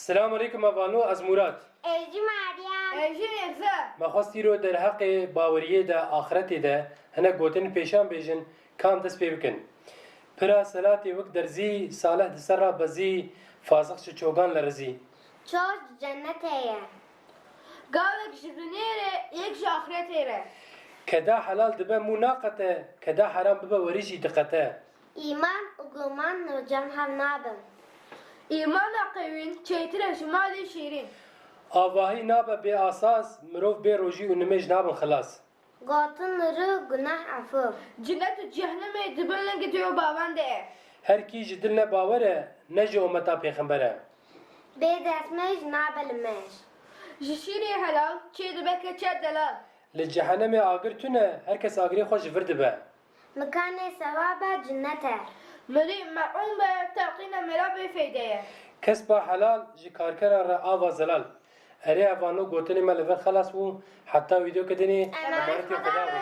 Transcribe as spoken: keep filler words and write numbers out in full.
Selamun aleykum, me vano ez Murat. Ez jî Meryem. Ez jî Nêxze. Me xwest îro derheqê baweriyê de, axretê de hinek gotin pêşan bêjin, ka em dest pê bikin. Pira selatê wek derzî, salih di ser ra bezî, fasiq ji çogan lerizî. Çor ji cennetê ye. Gavek ji dunê re, yek ji axretê re. Keda helal dibe mû naqete, keda heram bibe werî jî diqete. Îman û guman nûcan hev nabin. Îmana qewîn çêtir e ji malê şîrîn. Avahî nabe bê asas, mirov bê rojî û nimêj nabin xilas. Gotin rû gunah efû. Cinnet û cehnemê dibin lingê dê û bavan de ye. Her kî ji dil ne bawer e, ne ji ometa pêxember e. Bê destmêj nabe limêj. Ji şîrê helal çê dibe keçe delal. Li cehenemê agir tune, her kes agirê xwe ji vir dibe. Mikanê sewa be cinnet e. Mirî melûn be, teqîne mela bê feyde ye. Kesba helal ji karkeran re ava zelal. Erê, evano gotinê me li vir xelas bû. Heta vîdeoke dinê, emanet Xweda be.